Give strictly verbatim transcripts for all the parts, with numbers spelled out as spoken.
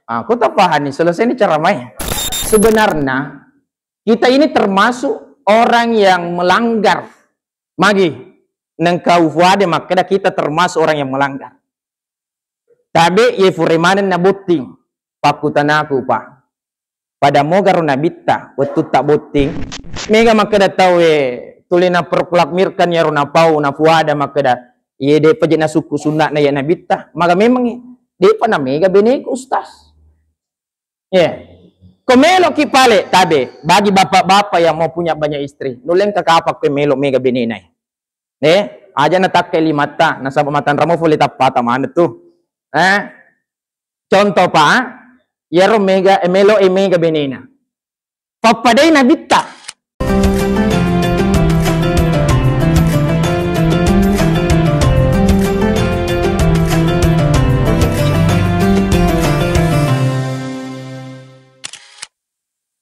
Ah, ko tapahani, selesai ni ceramah. Sebenarnya kita ini termasuk orang yang melanggar. Magi nengka ufuade makkeda kita termasuk orang yang melanggar. Tabe ye fure maneng na botting. Pakkutanaku, Pak. Pada moga ro nabitta, wettu ta botting. Mega makkeda tau e, tuli na perkulamirkan yaro napau, nafuada makkeda, ye de paje nasukku sunnah na ya nabitta. Maga memang e, de pa na mega beneku, Ustaz. Ye. Ko melo ki pale, tabe, bagi bapak-bapak yang mau punya banyak istri, nuleng ka kapa ko melo mega benena e. Eh, aja na takke limatta, nasaba matanramo fole tappata maneng tu. Eh, contoh, Pak, yaro mega, eh, melo e mega benena. Pappadai nabitta.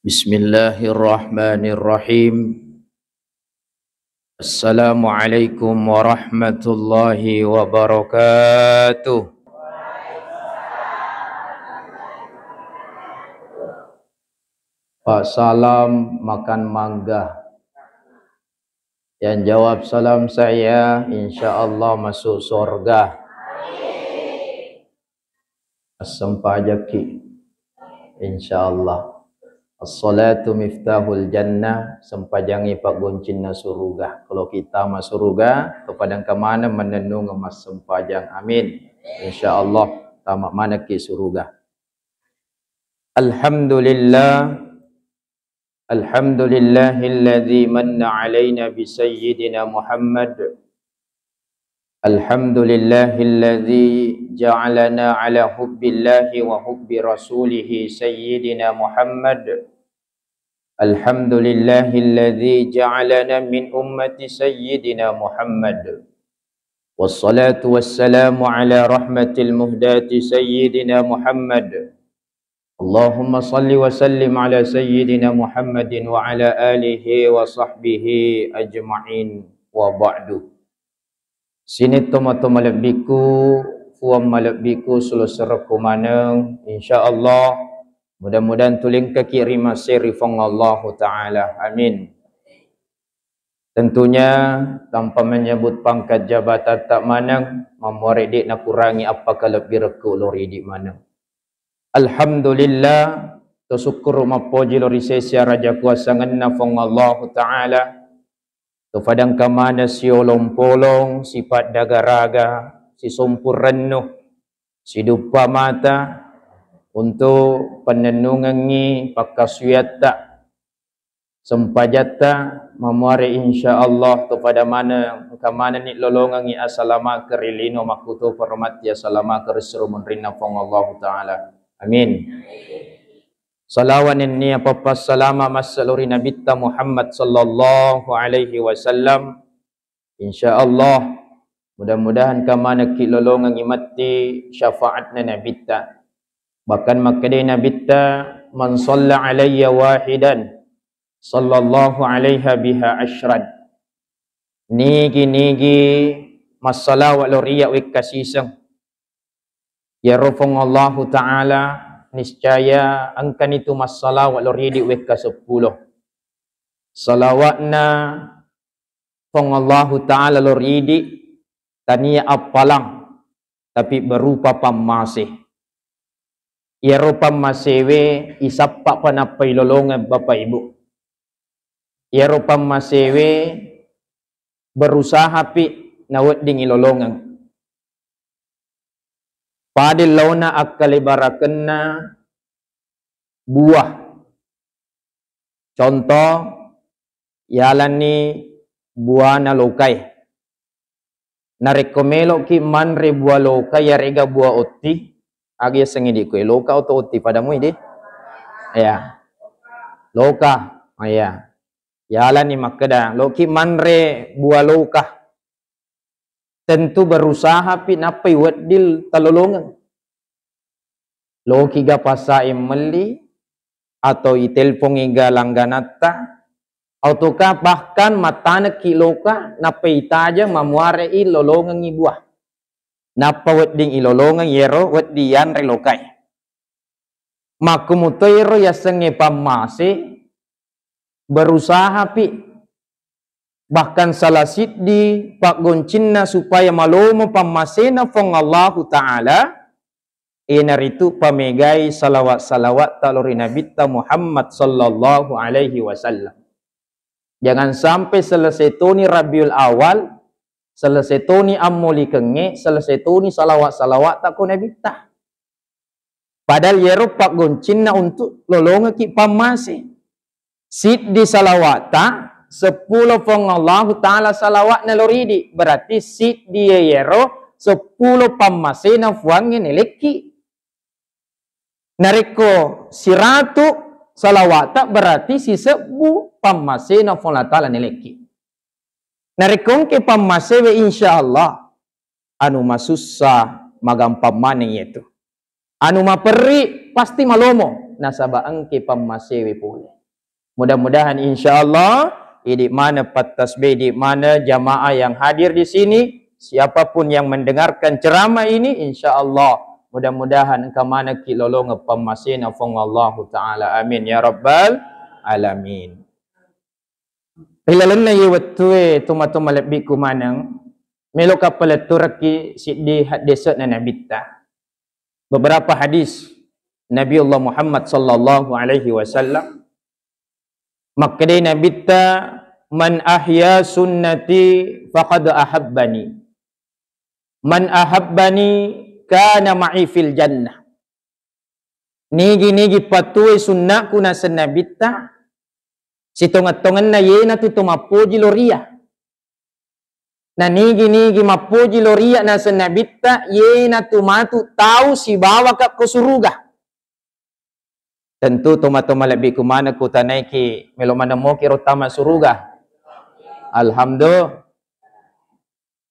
Bismillahirrahmanirrahim. Assalamualaikum warahmatullahi wabarakatuh. Pak Salam makan mangga. Yang jawab salam saya, insya Allah masuk surga. Assempajakki, insya Allah. As-salatu miftahul jannah, sempajangnge paggoncinna suruga. Kalau kita ma suruga, kepada engka maneng mennennungeng massempajang. Amin. Insya Allah, tama manekki suruga. Alhamdulillah. Alhamdulillahilladzi manna alaina bi sayyidina Muhammad. Alhamdulillahilladzi ja'alana ala hubbillahi wa hubbi rasulihi sayyidina Muhammad. Alhamdulillahilladzi ja'alana min ummati sayyidina Muhammad. Wassalatu wassalamu ala rahmatil muhdati sayyidina Muhammad. Allahumma salli wa sallim ala sayyidina Muhammadin wa ala alihi wa sahbihi ajma'in, wa ba'du. Sining tomatoa malebbiku, fuang malebbiku, sulo serekku maneng, insya Allah, mudah-mudahan tulingkaki ri maseri Fuang Allahu Ta'ala. Amin. Tentunya tanpa menyebut pangkat jabatan tak maneng, mammuare de nakurangi appakalebbirekku lo ridi maneng. Alhamdulillah, to sukkuru mappoji lo ri sesi araja kuasangenna Fuang Allahu Ta'ala, to fadangka maneng siolong-polong, sipaddagaraga, sisompu rennu, siduppa mata untuk pennennungengngi pakkasuwiatta, sempajatta, mamuare insya Allah to pada maneng, engka manenni lolongengngi asalamakeng ri lino makkutoparo matti asalamakeng ri suro munrinna Fuang Allahu Ta'ala. Amin. Salawa nennia pappassalama massalori Nabitta Muhammad sallallahu alaihi wasallam. Insya Allah, mudah-mudahan engka manekki lolongengngi matti syafaatna Nabitta. Bahkan makkedai Nabitta, "Man shalla alayya wahidan, sallallahu alaiha biha asyran." Nigi-nigi massalawa lo ri iyya wekka siseng, iyaro Fuang Allahu Ta'ala niscaya engkanitu massalawa lo ri idi wekka seppulo. Salawatna Fuang Allahu Ta'ala lo ri idi tania appalang, tapi berupa pammase. Iyaro pammasewe isappa pa nappa ilolongeng, Bapak Ibu. Iyaro pammasewe berusahapi nawedding ilolongeng. Pada laona akkalebarakenna buah. Contoh, yalanni buana lokae. Narekko meloki manre buah loka, yarega buah otti, aga yasengnge di koe, loka atau otti pada mui di? Ya. Loka. Oh, ya. Yalanni makkeda, loki manre buah loka. Tentu berusahapi nappai wedding talolongeng. Loki ga passae melli, atau itelpongi ga langganatta, ataukah bahkan mattanekki loka, nappa itajeng mamuarei lolongengngi buah. Nappa wedding ilolongeng yero wedding yanre lokae. Makkumutoi ro yasengnge pammase, berusaha pi, bahkan salah siddi paggoncinna supaya malomo pammasena Puang Allahu Ta'ala, iyanaritu pamegai salawat-salawatta lao ri Nabitta Muhammad sallallahu alaihi wasallam. Jangan sampai selesai toni Rabiul Awal, selesai toni ammulikengnge, selesai toni salawat-salawatta ko Nabitta. Padahal yero paggoncinna untuk lolongekki pammase. Siddi salawatta, seppulo Puang Allahu Ta'ala salawatna lao ridi. Berarti siddi yero seppulo pammasena Puangnge nelekki. Narekko siratu salawatta, berarti sisebbu pammasena Puang Allah Ta'ala nelekki. Narekko engke pammasewe, insya Allah, anu masussa magampang maneng yetu. Anu maperri pasti malomo, nasaba engke pammasewe pole. Mudah-mudahan, insya Allah, idi mana pattasbih, idi mana jamaah yang hadir di sini, siapapun yang mendengarkan ceramah ini, insya Allah, mudah-mudahan engka manekki lolongeng pammasena Puang Allahu Ta'ala. Amin ya rabbal alamin. Ri lalenna ye wettue, tomatoa malebbiku maneng, meloka paletturekki siddi haddese'na Nabitta. Beberapa hadis Nabiullah Muhammad sallallahu alaihi wasallam, makkedai Nabitta, "Man ahya sunnati faqad ahabbani. Man ahabbani kana ma'i fil jannah." Nigi-nigi patuoi sunnaku naseng Nabitta, sitongeng-tongenna yenatu to mappoji loria. Na nigi-nigi mappoji loria naseng Nabitta, yenatu matu tau sibawaka ko suruga. Tentu tomatoa malebbiku maneng kutanaiki, melo maneng moki ro tama suruga? Alhamdulillah.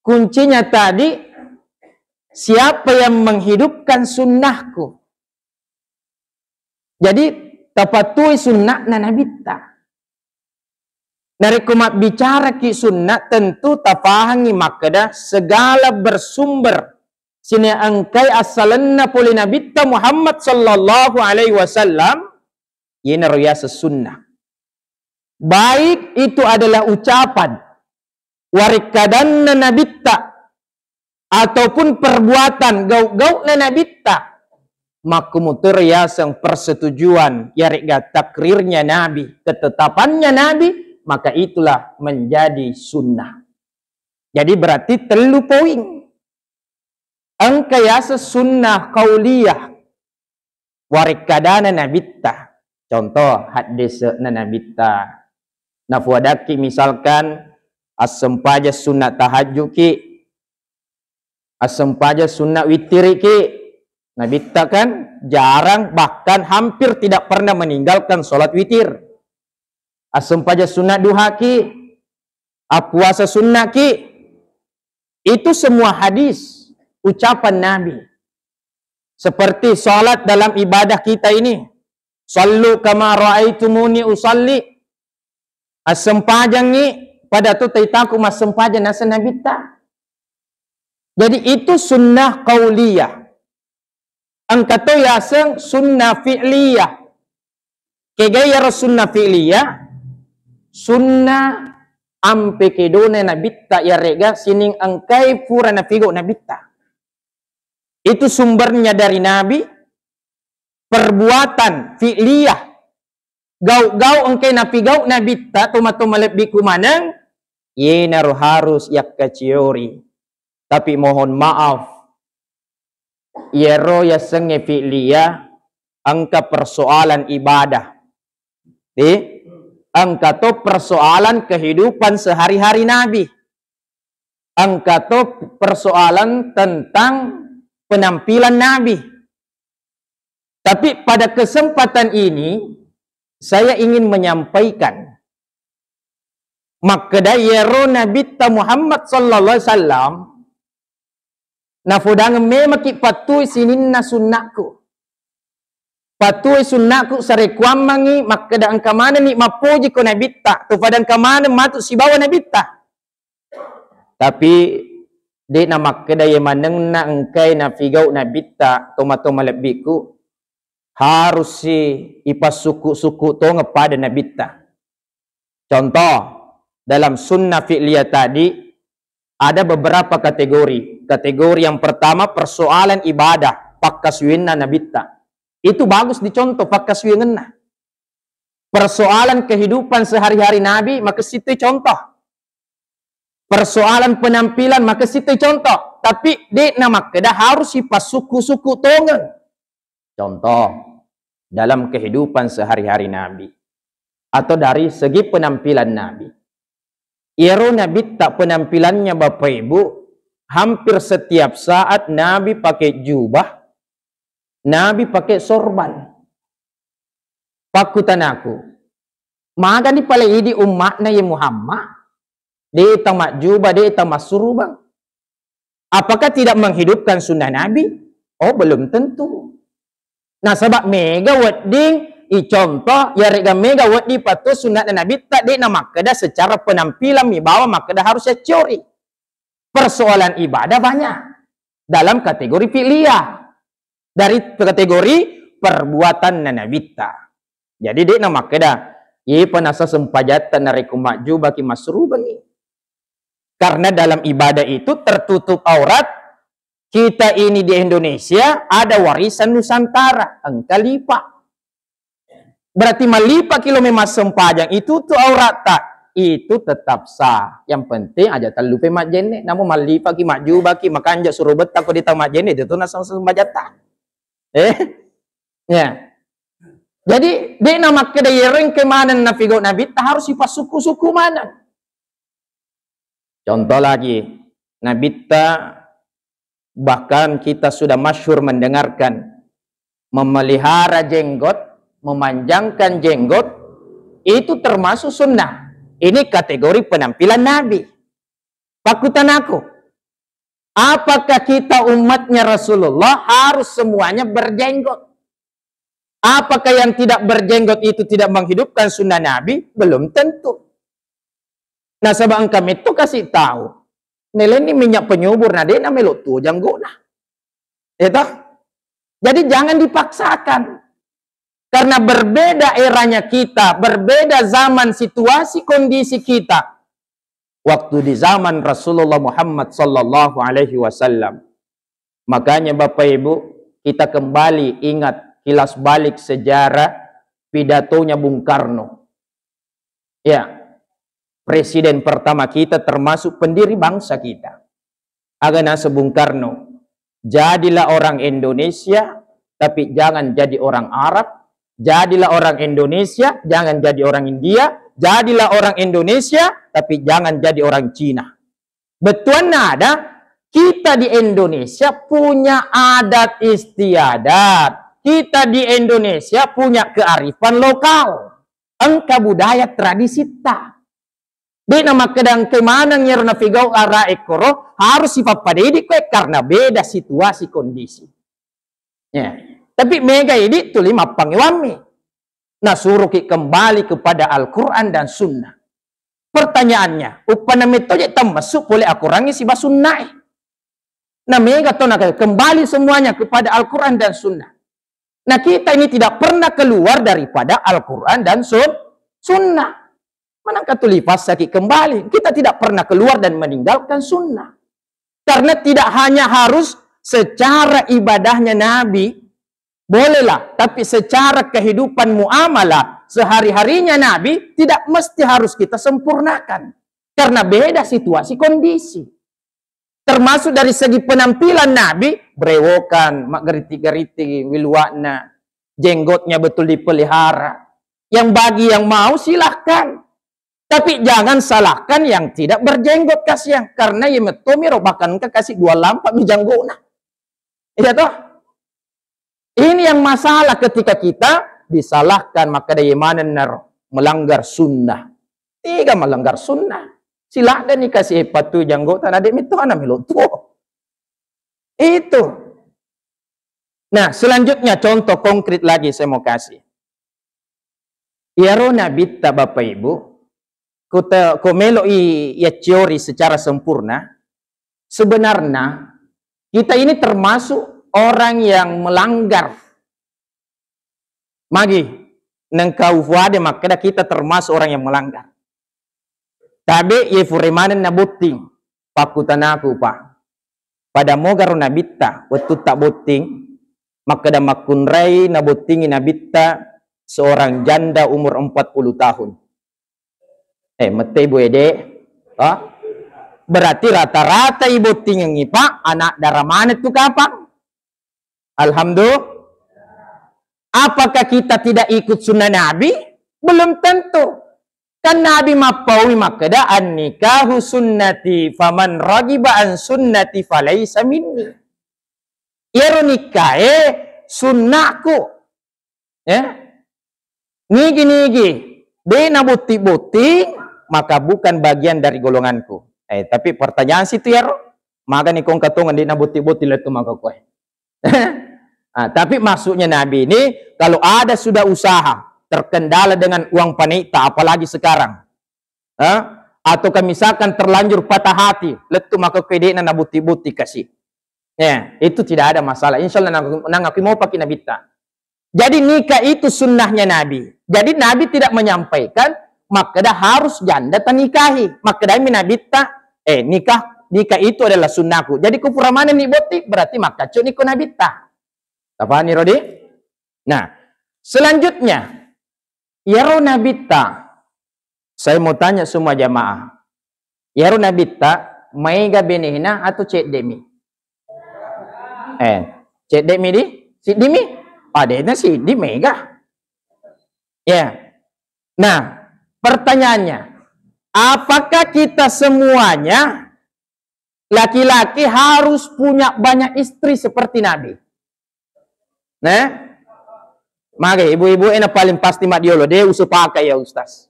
Kuncinya tadi, siapa yang menghidupkan sunnahku? Jadi, tapatuoi sunnahna Nabitta. Narekko mabbicaraki sunnah, tentu tapahangi makkeda segala bersumber sining engkai assalenna pole Nabitta Muhammad sallallahu alaihi wasallam, yenaro yaseng sunnah. Baik itu adalah ucapan, warekkadanna Nabitta, ataupun perbuatan, gau-gau'na Nabitta, makkumutoro yaseng persetujuan, yaregga takrirnya Nabi, ketetapannya Nabi, maka itulah menjadi sunnah. Jadi berarti tellu poin. Engka yaseng sunnah qauliyah, warekkadana Nabitta. Contoh, haddese'na Nabitta. Nafuadakki misalkan assempajang sunna tahajjuki, assempajang sunna witiriki. Nabitta kan jarang, bahkan hampir tidak pernah meninggalkan sholat witir. Assempajang sunna duhaki, appuasa sunnaki. Itu semua hadis, ucapan Nabi. Seperti sholat dalam ibadah kita ini. "Sallu kama ra'aitumuni usalli." Assempajangngi pada tu taitaku massempajang naseng Nabitta. Jadi itu sunnah qauliyah. Engka to yaseng sunnah fi'liyah. Kegai yaro sunnah fi'liyah? Sunnah ampe kedona Nabitta, yarega sining engkai pura nafigau Nabitta. Itu sumbernya dari Nabi, perbuatan fi'liyah. Gau-gau engkai napigau Nabitta, tomatoa malebbiku maneng, yenaro harus yakkaciori. Tapi mohon maaf, iyaro yasengnge fi'liyah engka persoalan ibadah. Di? Engka to persoalan kehidupan sehari-hari Nabi. Engka to persoalan tentang penampilan Nabi. Tapi pada kesempatan ini, saya ingin menyampaikan, makkeda iyaro Nabitta Muhammad sallallahu alaihi wasallam, nafodangeng memekki pattui sininna sunnakku. Pattui sunnakku sarekkuammengngi makkeda engka manenni mappoji ko Nabitta, to pada engka maneng matu sibawa Nabitta. Tapi de'na makkeda ye manenna engkai nafigau Nabitta, tomatoa malebbiku. harus si ipassukku-sukku tongeng pada nabitta. Contoh, dalam sunnah fi'liyah tadi ada beberapa kategori. Kategori yang pertama persoalan ibadah, pakkasuwianna nabitta. Itu bagus dicontoh pakkasuwiangenna. Persoalan kehidupan sehari-hari Nabi, makessing toi contoh. Persoalan penampilan, makessing toi contoh. Tapi de'na makkeda harus sipassukku-sukku tongeng. Contoh, dalam kehidupan sehari-hari Nabi atau dari segi penampilan Nabi. Iyaro nabitta penampilannya, Bapak Ibu, hampir setiap saat Nabi pakai jubah, Nabi pakai sorban. Pakkutanaku, magani pale idi umma'na ye Muhammad? De' tamajjuba, de' tamassurubang. Apakah tidak menghidupkan sunnah Nabi? Oh, belum tentu. Nasaba mega wedding icontoh, yarega mega wedding pattu sunnah Nabi ta, de' namakkeda secara penampilan mi bawang makkeda harus yacciori. Persoalan ibadah banyak dalam kategori fi'liyah, dari kategori perbuatan nabitta. Jadi, de' namakkeda, "Iye panasa sempajatta narekko majjubaki massurubangngi." Karena dalam ibadah itu tertutup aurat. Kita ini di Indonesia ada warisan Nusantara, engka lipa. Berarti mallipa ki lo memassempajang itu tu auratta, itu tetap sah. Yang penting aja tallupai majjenne. Namun mallipaki, majjubaki, makanja surubetta ko de' tamajjenne, itu tu naseng sempajatta. Eh? Ya. Jadi, de' namakkeda yero engka maneng napigau nabitta harus sipassukku-sukku maneng. Contoh lagi, nabitta bahkan kita sudah masyhur mendengarkan memelihara jenggot, memanjangkan jenggot, itu termasuk sunnah. Ini kategori penampilan Nabi. Pakkutanaku, apakah kita umatnya Rasulullah harus semuanya berjenggot? Apakah yang tidak berjenggot itu tidak menghidupkan sunnah Nabi? Belum tentu. Nasaba engka metto kasi tau, nelenni minyak penyubur, na de' namelo tuo janggona. Ya toh? Jadi jangan dipaksakan. Karena berbeda eranya kita, berbeda zaman, situasi, kondisi kita. Waktu di zaman Rasulullah Muhammad sallallahu alaihi wasallam. Makanya Bapak Ibu, kita kembali ingat kilas balik sejarah pidatonya Bung Karno. Ya, presiden pertama kita termasuk pendiri bangsa kita. Aga naseng Bung Karno, "Jadilah orang Indonesia, tapi jangan jadi orang Arab. Jadilah orang Indonesia, jangan jadi orang India. Jadilah orang Indonesia, tapi jangan jadi orang Cina." Bettuanna ada, kita di Indonesia punya adat istiadat. Kita di Indonesia punya kearifan lokal. Engka budaya tradisitta. De' namakkeda engka maneng iyaro napigau ara ekkoro harus sipappadidi koe karena beda situasi kondisi. Ya. Tapi mega idi tuli mappangewammi. Nasuruki kembali kepada Al-Quran dan Sunnah. Pertanyaannya, uppanna metto je tammessu pole akorangnge siba sunnae. Na mega to na kembali semuanya kepada Al-Quran dan Sunnah. Nah, kita ini tidak pernah keluar daripada Al-Quran dan Sun-, Sunnah. Manangka tuli passaki kembali. Kita tidak pernah keluar dan meninggalkan sunnah. Karena tidak hanya harus secara ibadahnya Nabi, bolehlah, tapi secara kehidupan muamalah sehari-harinya Nabi tidak mesti harus kita sempurnakan. Karena beda situasi kondisi. Termasuk dari segi penampilan Nabi, brewokan, maggeritik-geritik wiluakna, jenggotnya betul dipelihara. Yang bagi yang mau silahkan. Tapi jangan salahkan yang tidak berjenggot, kasihan. Karena iya metto mi ro bahkan engka kasi dua lampa mi janggona. Iya toh? Ini yang masalah ketika kita disalahkan, maka daya maneng naro melanggar sunnah. Tiga melanggar sunnah. Siladdani kasi epatu janggota na de metto ana melo tuo. Itu. Nah, selanjutnya contoh konkret lagi saya mau kasih. Iyaro nabitta, Bapak Ibu, ko te-, ko melo i yacciori secara sempurna, sebenarnya kita ini termasuk orang yang melanggar. Magi nengka ufuade makkeda kita termasuk orang yang melanggar. Tabe ye fure maneng na botting, pakkutanaku, Pak. Pada mogaro nabitta, wettutta botting, makkeda makkunrai nabottingi nabitta seorang janda umur empat puluh tahun. Eh, mette ibu ede, ah? Berarti rata-rata ibottingengi, Pak, anak dara maneng tu kapang. Alhamdulillah. Apakah kita tidak ikut sunnah Nabi? Belum tentu. Kan Nabi mappaui makkeda, "An-nikahu sunnati, faman ragiba an sunnati falaisa minni." Iyaro nikkae sunnahku. Ya. Nigi-nigi de' nabotti-botti, maka bukan bagian dari golonganku. Eh, tapi pertanyaan situ iyaro, magani kongka tongeng de' nabotti-botti lettu maka koe. Ah, tapi maksudnya Nabi ini, kalau ada sudah usaha terkendala dengan uang panitia, apalagi sekarang, eh, ataukah misalkan terlanjur patah hati, lettu maka koe de' na nabotti-botti kasi. Ya, itu tidak ada masalah. Insya Allah nang, nang aku mau pakai nabitta. Jadi nikah itu sunnahnya Nabi. Jadi Nabi tidak menyampaikan makkeda harus janda tanikahi. Makkedami nabitta, eh, nikah, nikah itu adalah sunnahku. Jadi ku pura manenni botti, berarti makkacuni ko nabitta. Tapahani, Rodi? Nah, selanjutnya, iyaro nabitta, saya mau tanya semua jamaah, iyaro nabitta maega benena atau cedde'mi? Eh, cedde'mi di? Siddimi? Padena siddi maega. Ya. Nah, pertanyaannya, apakah kita semuanya laki-laki harus punya banyak istri seperti Nabi? Nah, maka ibu-ibu ena paling pasti maddiolo, de' usupaka ya Ustaz.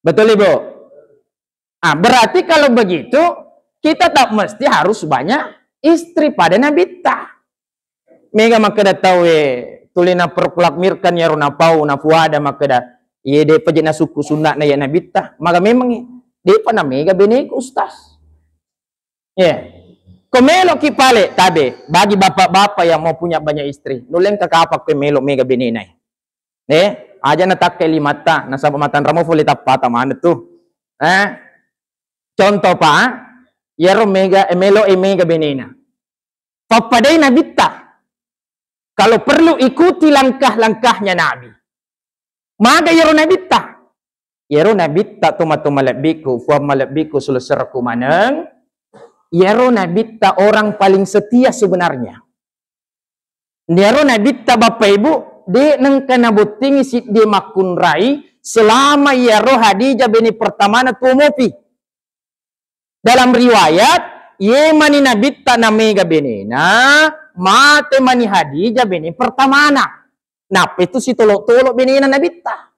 Betul, Ibu? Ah, berarti kalau begitu, kita tak mesti harus banyak istri pada nabitta. Mega makkeda tau, eh, tuli naperkulamirkan iyaro napau, nafuada makkeda, iye de' paje nasukku sunna'na ya nabitta. Maka memang, eh, de'pa na mega beneku, Ustaz. Ya. Ko meloki pale, tabe, bagi bapak-bapak yang mau punya banyak istri, nullengka kapang koe melo mega benena. Eh, aja natakkai limatta, nasaba matanramo fole tappata maneng tu. Eh, contoh, Pak, iyaro mega, eh, melo e mega benena. Pappadai nabitta. Kalau perlu ikuti langkah-langkahnya Nabi. Maga iyaro nabitta? Iyaro nabitta, tomatoa malebbiku, puang malebbiku, suleserku maneng. Iyaro nabitta orang paling setia sebenarnya. Iyaro nabitta, Bapak Ibu, de' nengka nabottingi siddi makkunrai selama iyaro Hadijah bene pertamana tuo mopi. Dalam riwayat, iye mani nabitta namega benena, mate mani Hadijah bene pertamana. Nappa itu sitolo'-tolo' benena nabitta.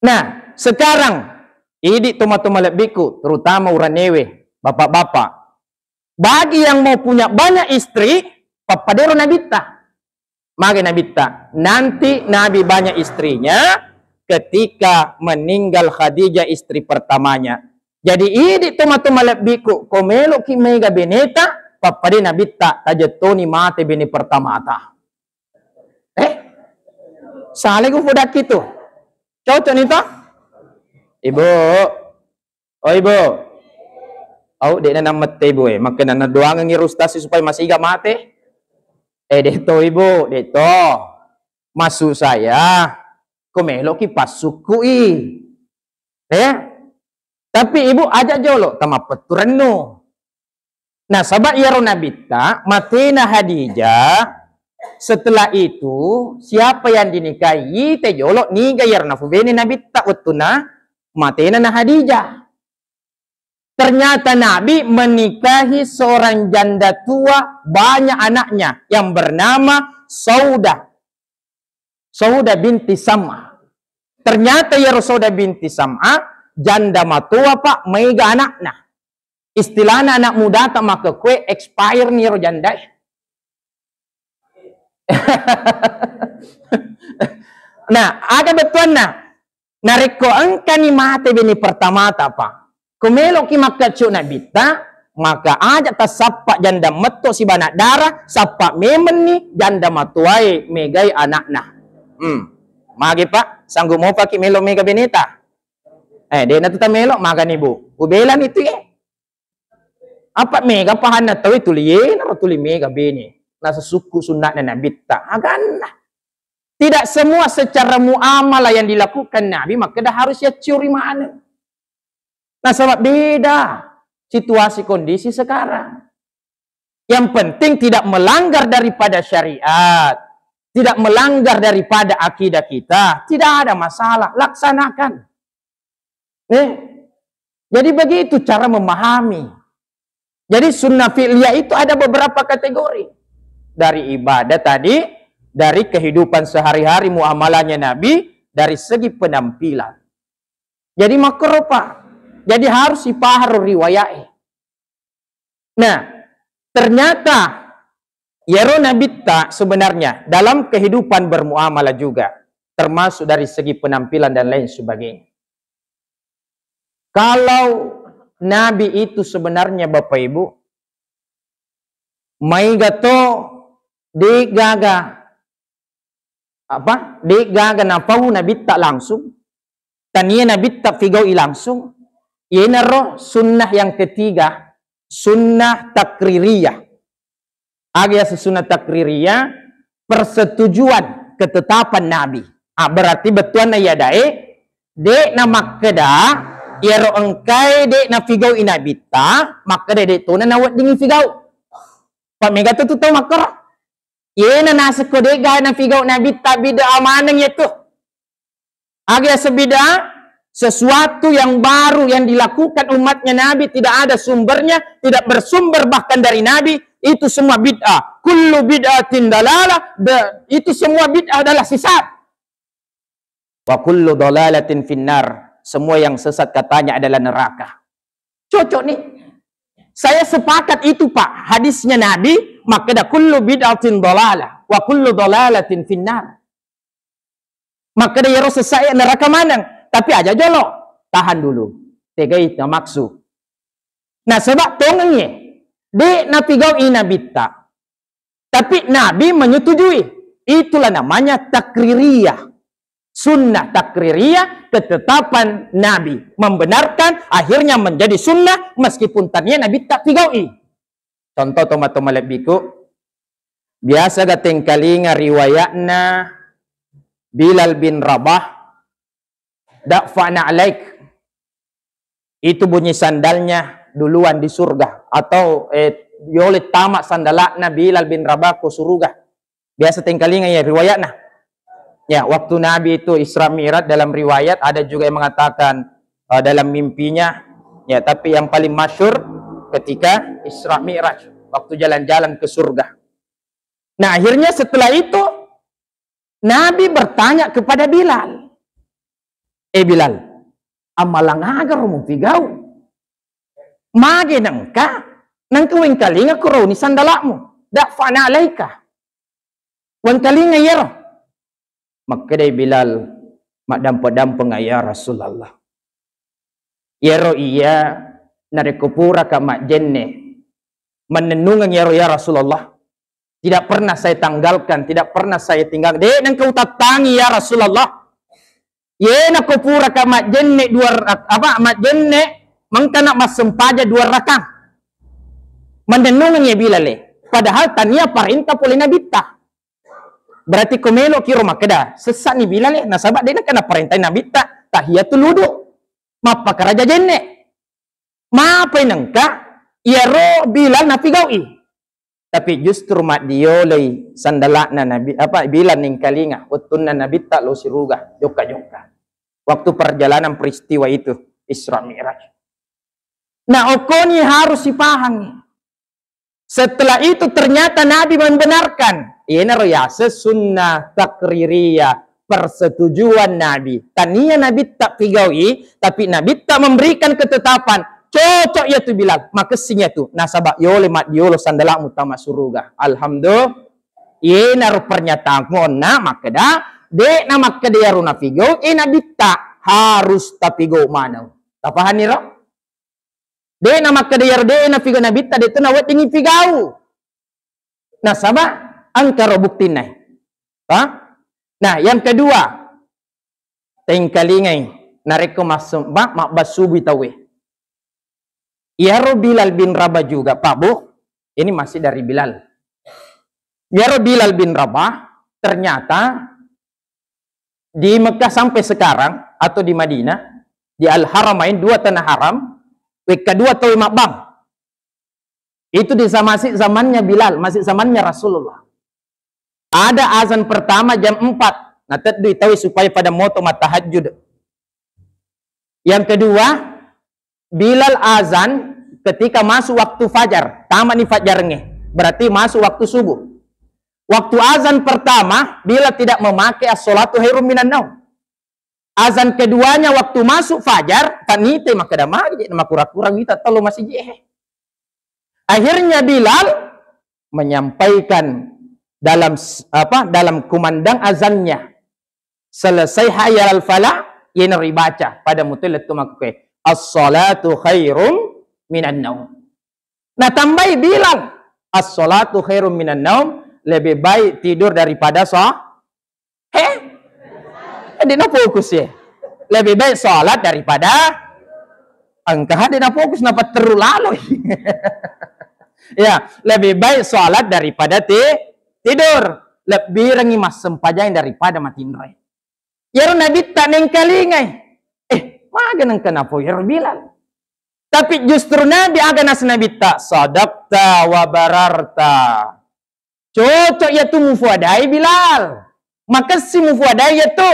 Nah, sekarang, idi tomatoa malebbiku, terutama uranewe, bapak-bapak. Bagi yang mau punya banyak istri, pappadero nabitta. Mage nabitta, nanti Nabi banyak istrinya ketika meninggal Khadijah istri pertamanya. Jadi idi tomatoa malebbiku, ko meloki mega beneta, pappade nabitta, tajettoni mate bene pertamata. Eh? Salai ku fodakki tu. Cocok ni to? Ibu. Oh, Ibu. Au, de'na namette, Ibu, eh. Makkeda nadoangengi ro ustaz supaya masiga mate. Eh, de' to, Ibu, de' to. Maksud saya, ko meloki passukkui. Eh? Tapi Ibu aja jolo tamappettu rennu. Nasaba iyaro nabitta, matena Hadijah, setelah itu siapa yang dinikahi? Ite jolo niga iyaro nafubene nabitta wettunna matena na Hadijah. Ternyata Nabi menikahi seorang janda tua, banyak anaknya, yang bernama Saudah. Saudah binti Sam'ah. Ternyata iyaro Saudah binti Sam'ah janda matoa, Pak, maega anakna. Istilahna anak mudata makkekkoe expire ni iyaro jandae. Nah, aga bettuanna? Narekko engkani mate bene pertamata, Pak, ko meloki makkaccu nabitta, Maka aja tassappa janda metto sibawa anak dara, sappa memenni janda matoae megai anakna. Hmm. Magi, Pak, sanggup mopaki melo mega beneta? Eh, dena tu tamelo, magani, Bu. Ubelani tu, eh. Apa mega pahanna tau itu, liena ro tuli mega bene. Nasesukku sunnahna Nabitta. Aganna. Tidak semua secara muamalah yang dilakukan Nabi makkeda harus yaccuri maneng. Nasaba beda situasi kondisi sekarang. Yang penting tidak melanggar daripada syariat, tidak melanggar daripada akidah kita, tidak ada masalah, laksanakan. Eh, jadi begitu cara memahami. Jadi sunnah fi'liyah itu ada beberapa kategori. Dari ibadah tadi, dari kehidupan sehari-hari muamalahnya Nabi, dari segi penampilan. Jadi makkoro, Pak. Jadi harus ipaharo riwayat. Nah, ternyata iyaro Nabitta sebenarnya dalam kehidupan bermuamalah juga, termasuk dari segi penampilan dan lain sebagainya. Kalau Nabi itu sebenarnya, Bapak Ibu, maiga to de gaga apa? De gaga napau Nabitta langsung, tania Nabitta figau'i langsung. Iyenaro sunnah yang ketiga, sunnah takririyah. Aga yaseng sunnah takririyah? Persetujuan, ketetapan Nabi. Ah, berarti bettuanna iya dae, de namakkeda, iyaro engkae de nafigau'i Nabitta, makkeda de tona naweddingi figau. Pamega tu tau makkoro. Yena nasekko de'ga nafigau Nabitta, bid'ah maneng yatu. Aga yaseng bid'ah? Sesuatu yang baru yang dilakukan umatnya Nabi, tidak ada sumbernya, tidak bersumber bahkan dari Nabi, itu semua bid'ah. Kullu bid'atin dalalah, da-, itu semua bid'ah adalah sesat. Wa kullu dalalatin finnar. Semua yang sesat katanya adalah neraka. Cocok nih. Saya sepakat itu, Pak. Hadisnya Nabi, makkeda kullu bid'atin dalalah, wa kullu dalalatin finnar. Makkeda iyaro sesat e neraka maneng. Tapi aja jolo. Tahan dulu. Tegai maksud. Nah, sebab tongeng ye. De napigau'i Nabitta. Tapi Nabi menyetujui. Itulah namanya takririyah. Sunnah takririyah, ketetapan Nabi. Membenarkan, akhirnya menjadi sunnah meskipun tania Nabitta figau'i. Contoh, tomatoa malebbiku, biasa ga tengkalinga riwayatna Bilal bin Rabah, "Da'fa na'laik." Itu bunyi sandalnya duluan di surga. Atau, eh, yole tama sandalakna Bilal bin Rabah ko suruga. Biasa tengkalinga ya riwayatna. Ya, waktu Nabi itu Isra Mi'raj, dalam riwayat ada juga yang mengatakan, eh, dalam mimpinya. Ya, tapi yang paling masyhur ketika Isra Mi'raj, waktu jalan-jalan ke surga. Nah, akhirnya setelah itu Nabi bertanya kepada Bilal, "Eh Bilal, amalang aga ro mupigau? Mage nengka, nengka wengkalinga kurauni sandalakmu, da'fa na'laika." Wengkalinga iyaro. Makkedai Bilal, "Maddampe-dampeng, ya Rasulullah. Iyaro iya, narekko puraka majjenne, mannennungeng iyaro, ya Rasulullah. Tidak pernah saya tanggalkan, tidak pernah saya tinggalkan. De nengka utattangi, ya Rasulullah. Yena ko puraka majjenne dua rak-, apa, majjenne, mengkana massempajang dua rakang." Mannennungeng ya Bilal e. Padahal tania parenta pole Nabitta. Berarti ko melo kiro makkeda, sessani Bilal e, nasaba de nengka naparentai Nabitta tahiyatul wudu. Mappakaraja jenne. Mapai nengka iyaro Bilal napigau'i. Tapi justru maddioloi sandala'na Nabi, apa, Bilal nengkalinga wettunna Nabitta lo siruga, jokka-jokka. Waktu perjalanan peristiwa itu, Isra Mi'raj. Nah, okkoni harus sipahangi. Setelah itu ternyata Nabi membenarkan. Iyanaro yaseng sunnah takririyah, persetujuan Nabi. Tania Nabitta pigau'i, tapi Nabitta memberikan ketetapan. Cocok ya tu Bilal, makessing ya tu. Nasaba yole maddiolo sandala'mu tama suruga. Alhamdulillah. Iyanaro pernyataan onna makkeda, de na makkeda yaro napigau, eh Nabitta harus tapigau maneng. Tapahanni ro? De' na makkeda iyaro de' na figau Nabitta, de' tu naweddingi figau. Nasaba engka ro buktinna. Ha? Nah, yang kedua, tengkalingai narekko massembah, mabbassubu tauwe. Iyaro Bilal bin Rabah juga, Pak Bu, ini masih dari Bilal. Iyaro Bilal bin Rabah ternyata di Mekah sampai sekarang atau di Madinah, di Al-Haramain, dua tanah haram, wekka dua tauwe mabbang. Itu di sa-, masih zamannya Bilal, masih zamannya Rasulullah. Ada azan pertama jam empat, nateddui tauwe supaya pada moto mattahajud. Yang kedua, Bilal azan ketika masuk waktu fajar, tamani fajarnge, berarti masuk waktu subuh. Waktu azan pertama, Bilal tidak memakai as-salatu khairum minan naum. Azan keduanya waktu masuk fajar, tanite makkeda magi je' makura-kura wita tello masiji. Akhirnya Bilal menyampaikan dalam s-, apa, dalam kumandang azannya, selesai hayya al falah, yenaro ibaca pada mutai lettu makkue, "As-salatu khairum minan naum." Natambai Bilal, "As-salatu khairum minan naum," lebih baik tidur daripada sa-, he? Kan de' nafokus ya. Lebih baik salat daripada engka, ha, de' nafokus, napatteru laloi. Ya, lebih baik salat daripada ti-, tidur. Lebbirengngi massempajang daripada matinroi. Iyaro Nabitta nengkalingai. Eh, maga nengka napau iyaro Bilal. Tapi justru Nabi aga nas Nabitta, "Sadaqta wa bararta." Cocok iyatu mufuadai Bilal. Makessi mufuadai iyatu.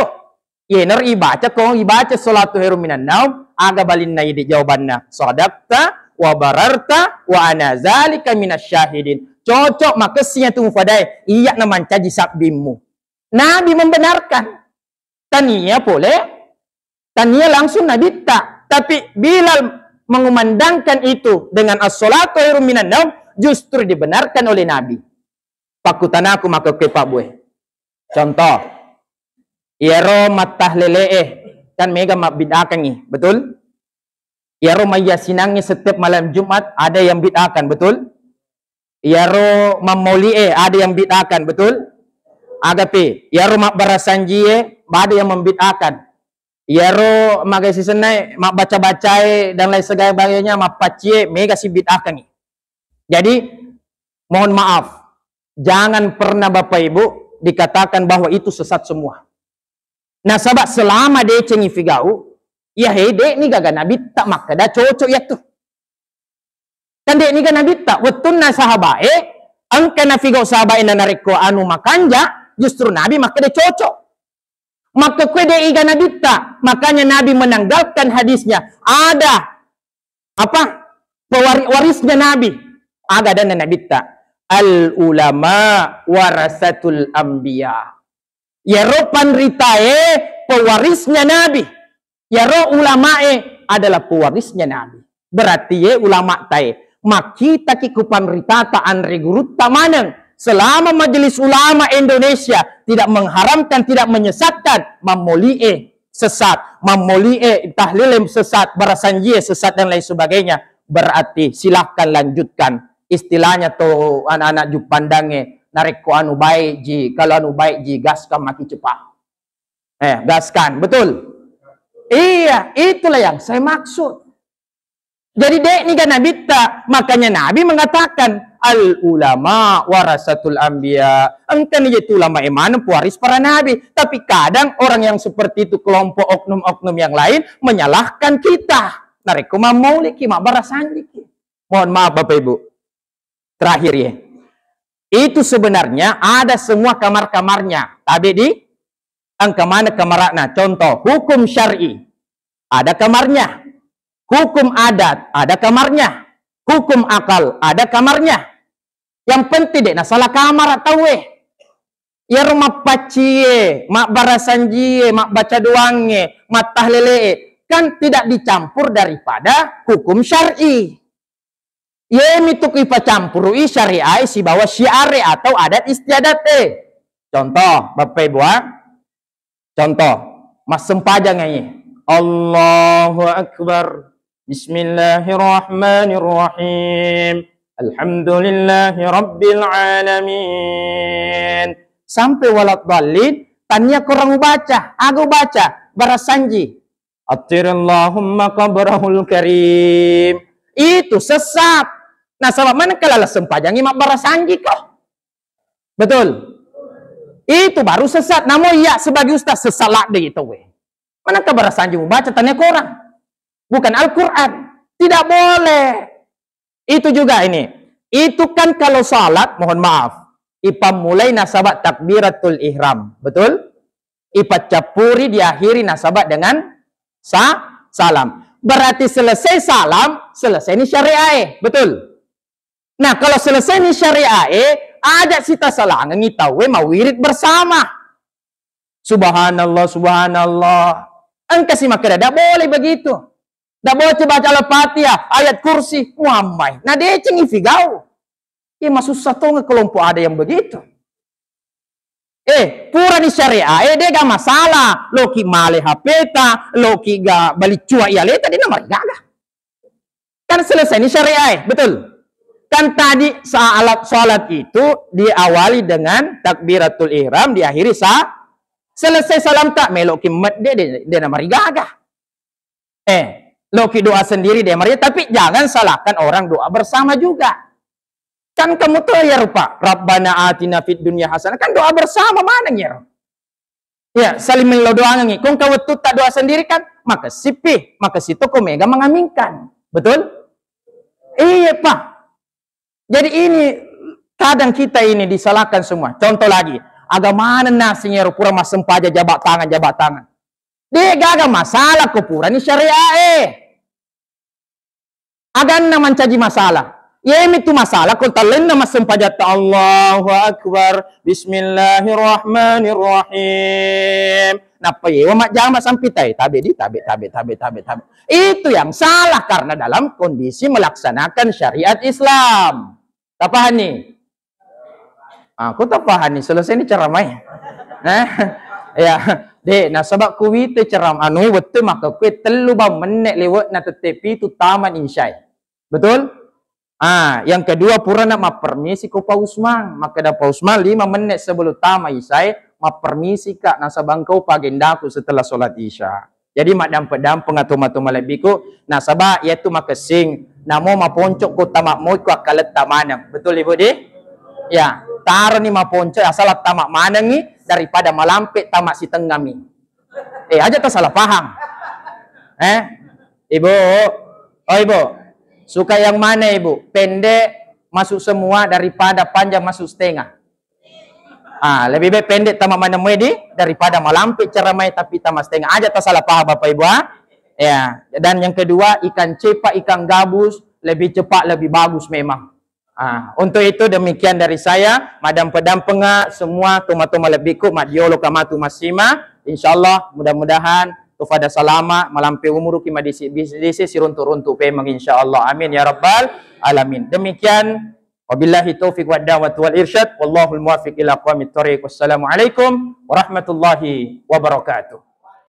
Yenaro ibaca ko, ibaca salatu khairum minan naum, aga balinna idi jawabanna. "Sadaqta wa bararta wa ana zalika minasy syahidin." Cocok, makessi iyatu mufuadai. Iya na mancaji sabbimmu. Nabi membenarkan. Tania pole, tania langsung Nabitta. Tapi Bilal mengumandangkan itu dengan as-salatu khairum minan naum, justru dibenarkan oleh Nabi. Pakkutanaku makkekue Pak Bue. Contoh, iyaro mattahlele'e kan mega mabbid'akangngi, betul? Iyaro mayyasinangnge setiap malam Jumat ada yang bid'akan, betul? Iyaro mammauli'e ada yang bid'akan, betul? Agapi, iyaro mabbarasanjie ada yang membid'akan. Iyaro magai sisennae mabbaca-bacae dan lain sebagainya, mappaccie, mega sibid'akangngi. Jadi, mohon maaf, jangan pernah Bapak Ibu dikatakan bahwa itu sesat semua. Nasaba selama decengngi figau, iya he, de'ni gaga Nabitta makkeda cocok iyatu. Kan de'ni ga Nabitta, wettunna sahabae, engka nafigau sahabae na narekko anu makanja, justru Nabi makkeda cocok. Makkekue de'i ga Nabitta, makanya Nabi menanggalkan hadisnya. Ada apa? Pewari-, warisnya Nabi. Aga adanna Nabitta? Al ulama warasatul anbiya. Iyaro panritae pewarisnya Nabi. Iyaro ulamae adalah pewarisnya Nabi. Berarti ye ulama tae, makkitaki ku panritata anre gurutta maneng. Selama Majelis Ulama Indonesia tidak mengharamkan, tidak menyesatkan, mammoli'e sesat, mammoli'e tahlile sesat, barasanjie sesat dan lain sebagainya, berarti silahkan lanjutkan. Istilahnya to anak-anak Juppandangnge, narekko anu baik ji, kalau anu baik ji, gaskan maki cepat. Eh, gaskan, betul? Iya, itulah yang saya maksud. Jadi, de'ni ga Nabitta, makanya Nabi mengatakan, "Al ulama warasatul anbiya." Engkani je tu ulama e maneng pewaris para nabi. Tapi kadang orang yang seperti itu, kelompok oknum-oknum yang lain menyalahkan kita. Narekko mammauliki, mabbarasanjiki. Mohon maaf Bapak Ibu. Terakhir ya. Itu sebenarnya ada semua kamar-kamarnya. Tabe di engka mana kamarana. Contoh, hukum syar'i ada kamarnya. Hukum adat ada kamarnya. Hukum akal ada kamarnya. Yang penting de' nasalah kamar tauwe. Iyaro mappaccie, mabbarasanjie, mabbaca doangnge, mattahlele'e, kan tidak dicampur daripada hukum syar'i. Yemitu ku ipacampuru'i syariae sibawa syiare atau adat istiadat e. Contoh, Bapak Ibu, ah. Contoh, massempajang e. Allahu Akbar. Bismillahirrahmanirrahim. Alhamdulillahi rabbil alamin. Sampai waladdallin, tania korang ubaca, aga ubaca, barasanji. Attirillahumma qabrahul karim. Itu sesat. Nasaba manengka laleng sempajangi mabbarasanji ko. Betul? Itu baru sesat. Namo iya sebagai ustaz sesat ladde itu we. Manengka barasanji mubaca tania korang. Bukan Al-Quran. Tidak boleh. Itu juga ini. Itu kan kalau salat, mohon maaf, ipammulai nasaba takbiratul ihram. Betul? Ipaccappuri, diakhiri nasaba dengan sa-, salam. Berarti selesai salam, selesai ni syariae. Betul? Nah, kalau selesai ni syariae, aja sitasalangengi tauwe mawirid bersama. Subhanallah, subhanallah. Engka si makkeda, "Ndak boleh begitu. Ndak boleh baca Al-Fatihah, ayat kursi, muammai." Nah, decengi figau. Iya, masussa tongeng kelompok ada yang begitu. Eh, purani syariah, eh, dega masalah. Loki male H P-ta, loki ga baliccua iya leta, dena marigaga. Kan selesai ni syariah, eh, betul? Kan tadi salat, salat itu diawali dengan takbiratul ihram, diakhiri sa-, selesai salam tak meloki medde, de-, dena marigaga. Eh, loki doa sendiri deh, Maria, tapi jangan salahkan orang doa bersama juga. Kan kamu tahu ya rupa, "Rabbana atina fid dunya hasanah," kan doa bersama mana ya? Ya, saling mello doangengi. Kong kau wettu tak doa sendiri kan, maka sipi, maka sitoko mega mengaminkan. Betul? Iya, Pak. Jadi ini kadang kita ini disalahkan semua. Contoh lagi, agama nasi nyero pura massempajang jabat tangan, jabat tangan. De gaga masalah ko purani syariah, eh. Aganna mancaji masalah. Yemi tu masalah ko tallenna massempajatta Allahu Akbar, Bismillahirrahmanirrahim. Nappa yewa majjama sampitai, tabe di, tabe, tabe, tabe, tabe, tabe. Itu yang salah karena dalam kondisi melaksanakan syariat Islam. Tapahanni? Ah, ko tapahanni, selesai ni ceramai. Eh? Ya, de, nasaba kuwite ceram-, anu, wettu maka kue tellu bang menne lewat na tette pitu taman isai. Betul? Ah, yang kedua purana mappermisi ko Pak Usman. Makkeda Pak Usman, lima menit sebelum tama isai, mappermisi ka, nasaba engkau pagendaku setelah sholat isya. Jadi maddampe-dampeng atau matu malebbiku, nasaba yaitu makessing, namo maponco ko tama moiko akkaletta maneng. Betul Ibu di? Ya, taroni maponco asal tama manengi daripada malampe tama sitengami. Eh, aja ta salah paham. Eh, Ibu, oh Ibu, suka yang mana Ibu? Pendek masuk semua daripada panjang masuk setengah. Ah, lebih baik pendek tama maneng di daripada malampe ceramai tapi tama setengah. Aja ta salah paham Bapak Ibu, ah. Ya, dan yang kedua ikan cepak, ikan gabus lebih cepat, lebih bagus memang. Ah, untuk itu demikian dari saya, maddampe-dampenga semua toma-toma lebbiku, maddiolo kamatu massima. Insyaallah, mudah-mudahan tufada salama, malampe umuruki madisi-, bisi-, disi siruntu-runtu pemeng insyaallah. Amin ya rabbal alamin. Demikian, wabillahi taufiq wad da'wat wal irsyad, wallahul muwaffiq ila aqwamit thariq. Wassalamualaikum warahmatullahi wabarakatuh.